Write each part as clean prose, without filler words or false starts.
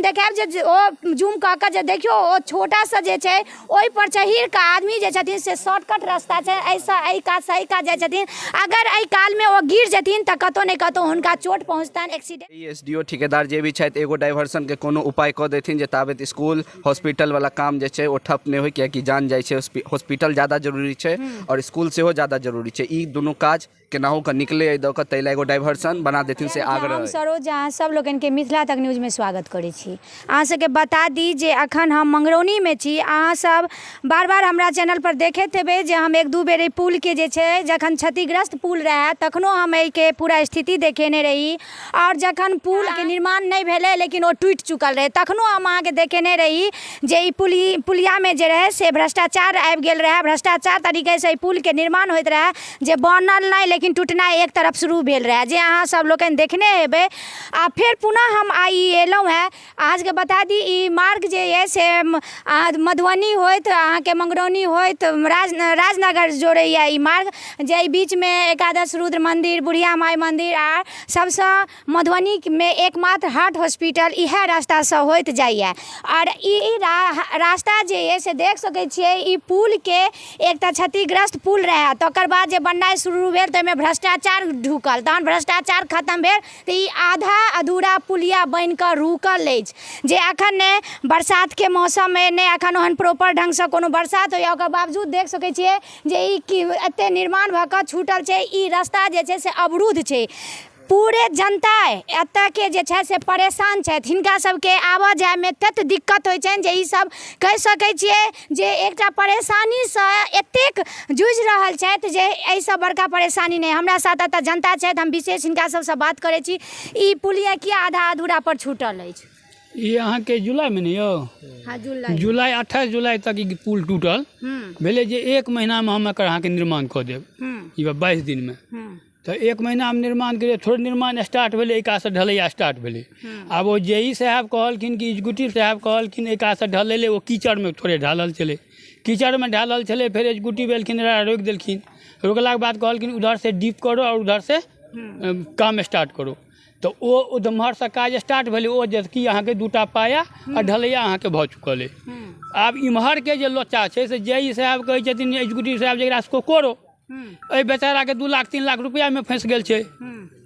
हम देखायब जे ओ जूम कऽ कऽ जे देखियौ ओ छोटा सा जे छै ओहि पर चढ़ि कऽ आदमी जे छथिन से शॉर्टकट रास्ता छै एहिसँ एहि कातसँ एहि कात जाइ छथिन। अगर एहि कालमे ओ गिर जेथिन तऽ कतहु ने कतहु हुनका चोट पहुँचतनि, एक्सीडेंट। ई एस डी ओ ठिकेदार जे भी छथि एगो डाइवर्सनके कोनो उपाय कऽ देथिन जे ताबत इसकुल हॉस्पिटलवला काम जे छै ओ ठप नहि होइ, किएकि जान जाइ छै। हॉस्पिटल ज्यादा जरूरी छै आओर इसकुल सेहो ज्यादा जरूरी छै। ई दुनू काज केनाहु कऽ निकलै एहि दऽ कऽ, ताहि लए एगो डाइवर्सन बना देथिन से आग्रह। हम सरोज अहाँ सब लोकनिके मिथिला तक न्यूजमे स्वागत करै छी। अहाँ सबके बता दी जे अखन हम मंगरौनीमे छी। अहाँ सब बार बार हमरा चैनलपर देखैत हेबै जे हम एक दू बेर एहि पुलके जे छै जखन क्षतिग्रस्त पुल रहए तखनो हम एहिके पूरा स्थिति देखेने रही, आओर जखन पुलके निर्माण नहि भेलै लेकिन ओ टूटि चुकल रहै तखनो हम अहाँके देखेने रही जे ई पुली पुलियामे जे रहै से भ्रष्टाचार आबि गेल रहए। भ्रष्टाचार तरीकासँ एहि पुलके निर्माण होइत रहए जे बनल नहि लेकिन टूटनाइ एक तरफ शुरू भेल रहए, जे अहाँ सब लोकनि देखने हेबै। आ फेर पुनः हम आइ ई एलहुँ हेँ। अहाँ सबके बता दी ई मार्ग जे यऽ से मधुबनी होइत अहाँके मंगरौनी होइत राजनगर जोड़ैए ई मार्ग, जे एहि बीचमे एकादश रुद्र मन्दिर, बुढ़िया माइ मन्दिर आ सबसँ मधुबनीमे एकमात्र हार्ट हॉस्पिटल इएह रास्तासँ होइत जाइए। आओर ई रास्ता जे यऽ से देख सकै छियै ई पुलके एकटा क्षतिग्रस्त पुल रहए, तकर बाद जे बननाइ शुरू भेल तऽ ओहिमे भ्रष्टाचार ढुकल, तहन भ्रष्टाचार खतम भेल तऽ ई आधा अधूरा पुलिया बनिकऽ रुकल अछि, जे एखन ने बरसातके मौसम अइ ने एखन ओहन प्रॉपर ढङ्गसँ कोनो बरसात होइए, ओकर बावजूद देख सकै छियै जे ई एतेक निर्माण भऽ कऽ छूटल छै। ई रास्ता जे छै से अवरुद्ध छै। पूरे जनता एतऽके जे छै से परेशान छथि। हिनका सबके आबऽ जाइमे तत दिक्कत होइ छनि जे ई सब कहि सकै छियै जे एकटा परेशानीसँ एतेक जूझि रहल छथि जे एहिसँ बड़का परेशानी नहि। हमरा साथ एतऽ जनता छथि, हम विशेष हिनका सबसँ बात करै छी। ई पुलिया किया आधा अधूरा पर छूटल अछि? ई अहाँके जुलाइमे ने यौ? हँ, जुलाई। जुलाई 28 जुलाई तक ई पुल टूटल भेलै जे एक महीनामे हम एकर अहाँके निर्माण कऽ देब, ई 22 दिनमे। तऽ एक महीनामे निर्माण करियै, थोड़े निर्माण स्टार्ट भेलै, एहि कातसँ ढलैया स्टार्ट भेलै। आब ओ जे ई साहेब कहलखिन कि एग्जीक्यूटिव साहेब कहलखिन एहि कातसँ ढलेलै, ओ कीचड़मे थोड़े ढालल छलै, कीचड़मे ढालल छलै। फेर एग्जीक्यूटिव एलखिन, एकरा रोकि देलखिन। रोकलाके बाद कहलखिन उधर से डीप करो आओर उधर से काम स्टार्ट करो। तऽ ओ उधमहरसँ काज स्टार्ट भेलै, ओ जे कि अहाँके 2टा पाया आ ढलैया अहाँके भऽ चुकल अइ। आब इम्हरके जे लोचा छै से जे ई साहेब कहै छथिन एग्जीक्यूटिव साहेब जे एकरा सबके कोरो, एहि बेचाराके 2 लाख 3 लाख रुपैआमे फँसि गेल छै,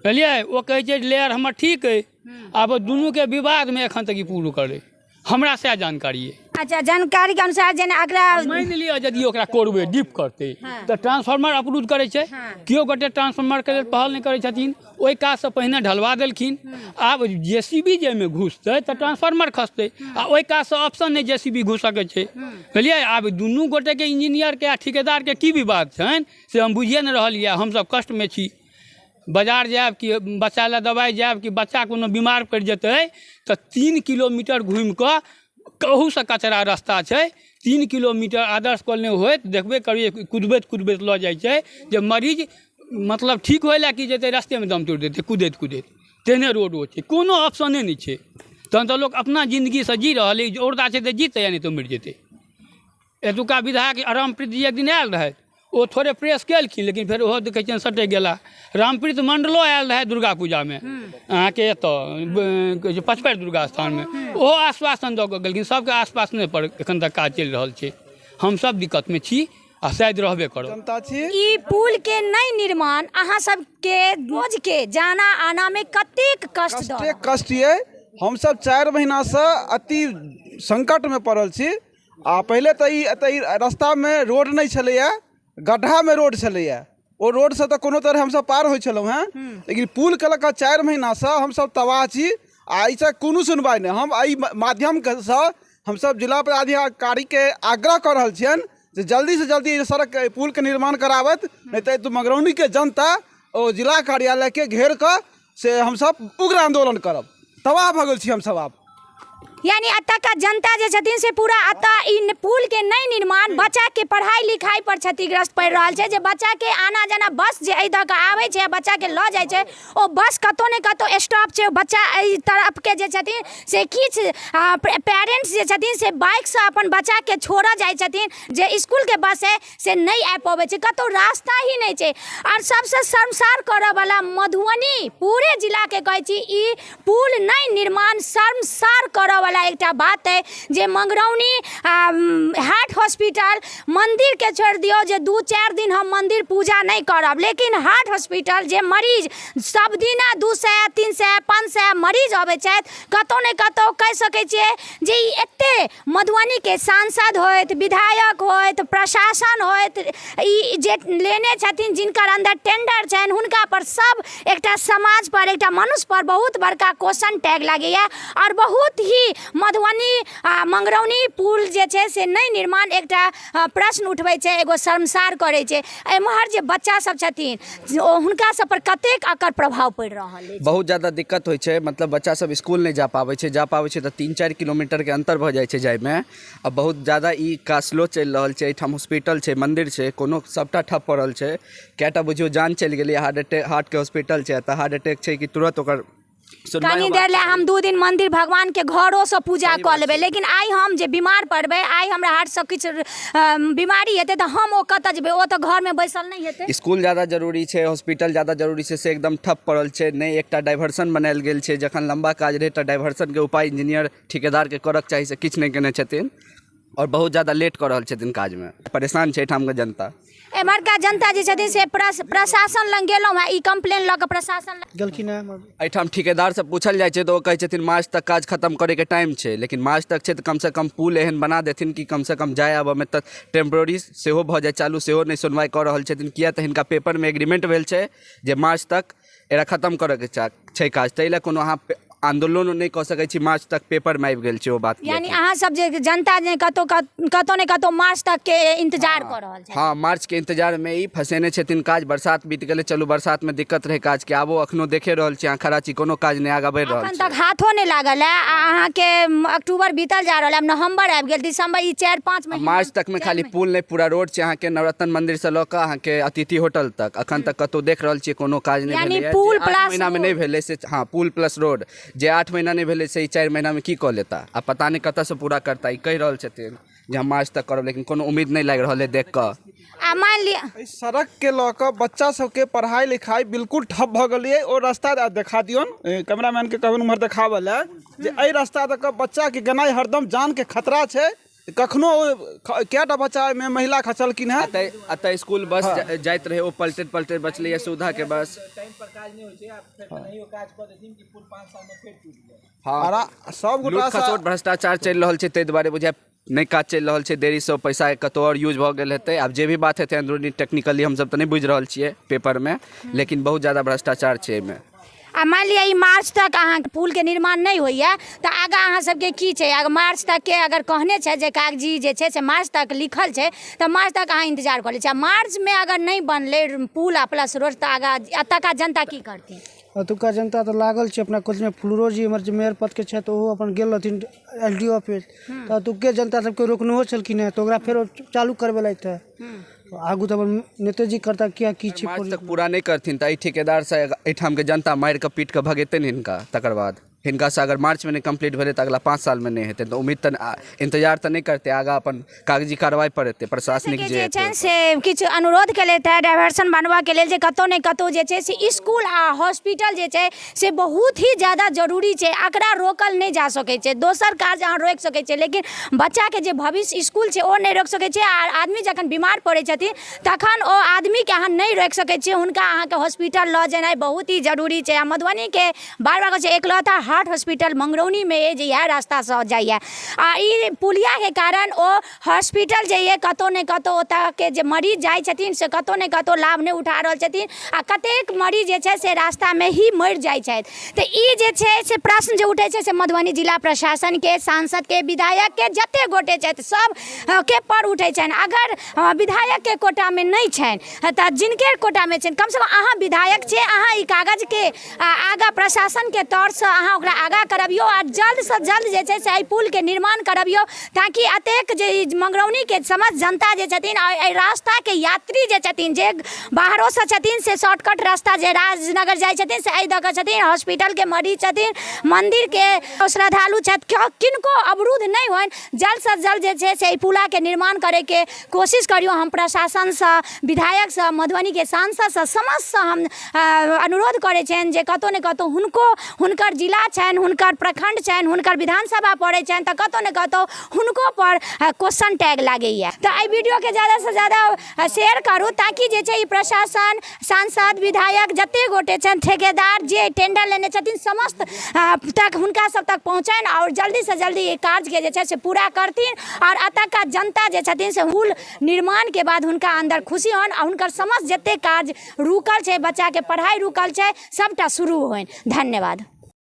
बुझलियै। ओ कहै छै लेयर हमर ठीक अइ। आब दुनूके विवादमे एखन तक ई पूर रुकल अइ, हमरा सएह जानकारी अइ। अच्छा, जानकारी के अनुसार जेना एकरा मानि लिअ यदि ओकरा कोरबै डीप करतै तऽ ट्रांसफार्मर अप्रूव करै छै, केओ गोटे ट्रांसफार्मरके लेल पहल नहि करै छथिन, ओहि काजसँ पहिने ढलवा देलखिन। आब जे सी बी जाहिमे घुसतै तऽ ट्रांसफार्मर खसतै, आ ओहि काजसँ ऑप्शन नहि जे सी बी घुसऽके छै, बुझलियै। आब दुनू गोटेके इंजीनियरके आ ठिकेदारके की विवाद छनि से हम बुझिए नहि रहल यऽ। हमसब कष्टमे छी। बाजार जायब कि बच्चा लए दबाइ जायब कि बच्चा कोनो बीमार पड़ि जेतै तऽ 3 किलोमीटर घुमिकऽ कहूसँ कचरा रस्ता छै, 3 किलोमीटर आदर्श कॉलोनी होइत देखबे करियै कुदबैत कुदबैत लऽ जाइ छै जे मरीज मतलब ठीक होइ लए की जेतै, रस्तेमे दम तोड़ि देतै कुदैत कुदैत, तेहने रोड ओ छै, कोनो ऑप्शने नहि छै। तहन तऽ लोक अपना जिन्दगीसँ जी रहल अइ, औरदा छै तऽ जीतै नहि तऽ मरि जेतै। एतुका विधायक रामप्रीत जी एक दिन आयल रहथि, ओ थोड़े प्रेस केलखिन लेकिन फेर ओहो देखै छियनि सटकि गेला। रामप्रीत मण्डलो आयल रहै दुर्गा पूजामे अहाँके एतऽ कहै छै पचपैर दुर्गा स्थानमे, ओहो आश्वासन दऽ कऽ गेलखिन। सबके आश्वासने पर एखन तक काज चलि रहल छै। हमसब दिक्कतमे छी आ शायद रहबे करब। जनता छी। ई पुल के नहि निर्माण अहाँ सबके रोज के जाना आना में कतेक कष्ट दऽ कष्टे कष्ट ये। हमसब 4 महीनासँ अति संकटमे पड़ल छी। आ पहिले तऽ ई एतऽ ई रस्तामे रोड नहि छलैए, गड्ढामे रोड छलैए। ओ रोडसँ तऽ कोनो तरहे हमसब पार होइ छलहुँ हेँ, लेकिन पुलके लऽ कऽ 4 महीनासँ हमसब तबाह छी आ एहिसँ कोनो सुनवाइ नहि। हम एहि माध्यमसँ हमसब जिला पदाधिकारीके आग्रह कऽ रहल छियनि जे जल्दीसँ जल्दी एहि सड़क पुलके निर्माण कराबथि, नहि तऽ एतऽ मगरौनीके जनता ओ जिला कार्यालयके घेर कऽ से हमसब उग्र आन्दोलन करब। तबाह भऽ गेल छी हमसब आब। यानी एतुका जनता जे छथिन से पूरा एतऽ ई पुलके नहि निर्माण बच्चाके पढ़ाइ लिखाइ पर क्षतिग्रस्त पड़ि रहल छै, जे बच्चाके आना जाना बस जे एहि दऽ कऽ आबै छै आ बच्चाके लऽ जाइ छै, ओ बस कतहु ने कतहु स्टॉप छै। बच्चा एहि तरफके जे छथिन से किछु पेरेंट्स जे छथिन से बाइकसँ अपन बच्चाके छोड़ऽ जाइ छथिन, जे इसकुलके बस अइ से नहि आबि पबै छै, कतहु रास्ता ही नहि छै। आओर सबसँ शर्मसार करऽवला मधुबनी पूरे जिलाके कहै छी, ई पुल नहि निर्माण शर्मसार करऽवला एकटा बात अइ जे मंगरौनी हार्ट हॉस्पिटल मन्दिरके छोड़ि दियौ जे 2-4 दिन हम मन्दिर पूजा नहि करब, लेकिन हार्ट हॉस्पिटल जे मरीज सब दिना 200 300 500 मरीज अबै छथि, कतहु ने कतहु कहि सकै छियै जे ई एते मधुबनीके सांसद होथि, विधायक होथि, प्रशासन होथि, ई जे लेने छथिन जिनकर अन्दर टेंडर छनि हुनका पर सब एकटा समाज पर एकटा मनुष्य पर बहुत बड़का क्वेश्चन टैग लागैया। आओर बहुत ही मधुबनी आ मंगरौनी पुल जे छै से नहि निर्माण एकटा प्रश्न उठबै छै, एगो शर्मसार करै छै। एम्हर जे बच्चा सब छथिन ओ हुनका सब पर कतेक एकर प्रभाव पड़ि रहल अछि? बहुत ज्यादा दिक्कत होइ छै, मतलब बच्चा सब इसकुल नहि जा पाबै छै, जा पाबै छै तऽ 3-4 किलोमीटरके अन्तर भऽ जाइ छै जाइमे। आ बहुत ज्यादा ई काज स्लो चलि रहल छै। एहिठाम हॉस्पिटल छै, मन्दिर छै, कोनो सबटा ठप पड़ल छै। कएटा बुझियौ जान चलि गेलै। हार्ट अटैक, हार्टके हॉस्पिटल छै, एतऽ हार्ट अटैक छै कि तुरत ओकर सुनवाइ कनी होबाक देर लए चाही। हम 2 दिन मन्दिर भगवानके घरोसँ पूजा सही कऽ बात लेबै, छै। लेकिन आइ हम जे बीमार पड़बै, आइ हमरा हार्टसँ किछु बीमारी हेतै तऽ हम ओ कतऽ जेबै? ओ तऽ घरमे बैसल नहि हेतै। इसकुल ज्यादा जरूरी छै, हॉस्पिटल ज्यादा जरूरी छै, से एकदम ठप पड़ल छै। नहि एकटा डाइवर्सन बनायल गेल छै। जखन लम्बा काज रहै तऽ डाइवर्सनके उपाय इंजीनियर ठिकेदारके करऽके चाही, से किछु नहि केने छथिन आओर बहुत ज्यादा लेट कऽ रहल छथिन काजमे। परेशान छै एहिठामके जनता। एम्हरका जनता जे छथिन से प्रशासन लग गेलहुँ हेँ ई कम्प्लेन लऽ कऽ प्रशासन लग गेलखिन हेँ। एहिठाम ठिकेदारसँ पूछल जाइ छै तऽ ओ कहै छथिन मार्च तक काज खतम करैके टाइम छै, लेकिन मार्च तक छै तऽ कमसँ कम पुल एहन बना देथिन कि कमसँ कम जाय आबऽमे तऽ टेम्पोररी सेहो भऽ जाय चालू, सेहो नहि सुनवाइ कऽ रहल छथिन। किया तऽ हिनका पेपरमे एग्रीमेंट भेल छै जे मार्च तक एकरा खतम करऽके छै काज, ताहि लए कोनो अहाँ आन्दोलनो नहि कऽ सकै छी। मार्च तक पेपरमे आबि गेल छै ओ बात। यानी अहाँ सब जे जनता जे कतौ कतौ ने कतौ मार्च तक के इंतजार कऽ रहल छै। हँ, मार्च के इंतजारमे ई फँसेने छथिन काज। बरसात बीत गेलै, चलू बरसातमे दिक्कत रहै काजके, आबो अखनो देखे रहल छी अहाँ खड़ा छी, कोनो काज नहि आगाँ बढ़ि रहल अखन छै। तक हाथो नहि लागल है आ अहाँके अक्टूबर बीतल जा रहल है, आब नवम्बर आबि गेल, दिसंबर, ई 4-5 महीना मार्च तकमे खाली पुल नहि पूरा रोड छै अहाँके नवरत्न मन्दिरसँ लऽ कऽ अहाँके अतिथि होटल तक। अखन तक कतहु देख रहल छियै कोनो काज नहि यानी भेलैए। पुल जे 8 प्लस महीनामे रोड। नहि भेलै से, हँ पुल प्लस रोड जे 8 महीना नहि भेलै से ई 4 महीनामे की कऽ लेता आ पता नहि कतऽसँ पूरा करता। ई कहि रहल छथिन जे हम मार्च तक करब, लेकिन कोनो उम्मीद नहि लागि रहल है देख कऽ। आ मानि लिअ एहि सड़कके लऽ कऽ बच्चा सबके पढ़ाइ लिखाइ बिल्कुल ठप भऽ गेलै। ओ रास्ता देखा दियौन, कैमरामैनके कहबनि उम्हर देखाबऽ लए जे एहि रास्ता दऽ कऽ बच्चाके गेनाइ हरदम जानके खतरा छै। कखनो कएटा बच्चा एहिमे महिला खसलखिन हेँ। एतऽ इसकुल बस जाइत रहै, ओ पलटैत पलटैत बचलैए सुविधाके बस। हँ, सब लूट खसोट भ्रष्टाचार चलि रहल छै, ताहि दुआरे बुझाय नहि काज चलि रहल छै। देरीसँ पैसा कतहु आओर यूज भऽ गेल हेतै। आब जे भी बात हेतै अंदरूनी टेक्निकली हमसब तऽ नहि बुझि रहल छियै पेपरमे, लेकिन बहुत ज्यादा भ्रष्टाचार छै एहिमे। आ मानि लिअ ई मार्च तक अहाँके पुलके निर्माण नहि होइए तऽ आगाँ अहाँ सबके की छै? अगर मार्च तकके अगर कहने छै जे कागजी जे छै से मार्च तक लिखल छै तऽ मार्च तक अहाँ इंतजार कऽ लै छी। आ मार्चमे अगर नहि बनलै पुल आ प्लस रोड तऽ आगाँ एतुका जनता की करथिन? एतुका जनता तऽ लागल छै अपना कोचमे। फुलरो जी हमर जे मेयर पदके छथि ओहो अपन गेल रहथिन एल डी ओ ऑफिस, तऽ एतुके जनता सबके रोकनहो छलखिन हेँ, तऽ ओकरा फेर चालू करबेलथि हेँ। आगू तऽ अपन नेतेजी करता किया की छै। मार्च तक पूरा नहि करथिन तऽ एहि ठिकेदारसँ एहिठामके जनता मारि कऽ पीट कऽ भगेतनि हिनका। तकर बाद हिनकासँ अगर मार्चमे नहि कम्प्लीट भेलै तऽ अगला 5 सालमे नहि हेतै, तऽ उम्मीद तऽ इंतजार तऽ नहि करतै, आगाँ अपन कागजी कार्रवाइ पर हेतै प्रशासनिक जे छनि से किछु अनुरोध केलथि हेँ डाइवर्सन बनबऽके लेल जे कतहु ने कतहु जे छै से इसकुल आ हॉस्पिटल जे छै से बहुत ही ज्यादा जरूरी छै, एकरा रोकल नहि जा सकै छै। दोसर काज अहाँ रोकि सकै छियै, लेकिन बच्चाके जे भविष्य इसकुल छै ओ नहि रोकि सकै छियै। आ आदमी जखन बीमार पड़ै छथिन तखन ओ आदमीके अहाँ नहि रोकि सकै छियै, हुनका अहाँके हॉस्पिटल लऽ जेनाइ बहुत ही जरूरी छै। आ मधुबनीके बार बार कहै छै एकलौता हार्ट हॉस्पिटल मंगरौनीमे अइ जे इएह रास्तासँ जाइए, आ ई पुलियाके कारण ओ हॉस्पिटल जे यऽ कतहु ने कतहु ओतऽके जे मरीज जाइ छथिन से कतहु ने कतहु लाभ नहि उठा रहल छथिन आ कतेक मरीज जे छै से रास्तामे ही मरि जाइ छथि। तऽ ई जे छै से प्रश्न जे उठै छै से मधुबनी जिला प्रशासनके, सांसदके, विधायकके, जते गोटे छथि सबके पर उठै छनि। अगर विधायकके कोटामे नहि छनि तऽ जिनके कोटामे छनि, कमसँ कम अहाँ विधायक छियै, अहाँ ई कागजके आगाँ प्रशासनके तौरसँ अहाँ ओकरा ओकरा आगाँ करबियौ आ जल्दसँ जल्द जे छै से एहि पुलके निर्माण करबियौ, ताकि एतेक जे ई मंगरौनीके समस्त जनता जे छथिन आ एहि रास्ताके यात्री जे छथिन, जे बाहरोसँ छथिन से शॉर्टकट रास्ता जे राजनगर जाइ छथिन से एहि दऽ कऽ छथिन, हॉस्पिटलके मरीज छथिन, मन्दिरके श्रद्धालु छथि, किनको अवरुद्ध नहि होइन। जल्दसँ जल्द जे छै से एहि पुलाके निर्माण करैके कोशिश करियौ। हम प्रशासनसँ, विधायकसँ, मधुबनीके सांसदसँ, समस्तसँ हम अनुरोध करै छियनि जे कतहु ने कतहु हुनको हुनकर जिला छनि, हुनकर प्रखण्ड छनि, हुनकर विधानसभा पड़ै छनि, तऽ कतहु ने कतहु हुनकोपर क्वेश्चन टैग लागैए। तऽ एहि वीडियोके ज्यादासँ ज्यादा शेयर करू, ताकि जे छै ई प्रशासन, सांसद, विधायक जते गोटे छनि, ठेकेदार जे टेंडर लेने छथिन, समस्त तक हुनका सब तक पहुँचनि आओर जल्दीसँ जल्दी ई कार्यके जे छै से पूरा करथिन, आओर एतुका जनता जे छथिन से पुल निर्माणके बाद हुनका अन्दर खुशी होनि आ हुनकर समस्त जते काज रुकल छै, बच्चाके पढ़ाइ रुकल छै, सबटा शुरू होइन। धन्यवाद।